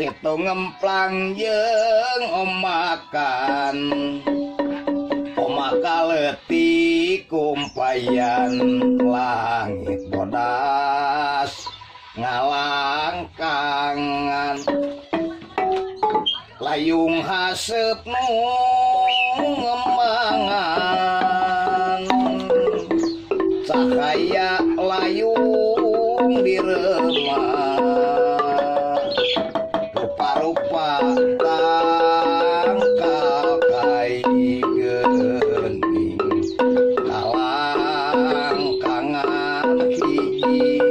Situ ngemplang jeung omakan omaka leutik kumpayan langit bodas ngalangkangan layung haseup nu ngembangan cahaya layung diremah rupa-rupa tangkal kai geuning kalangkangan hiji.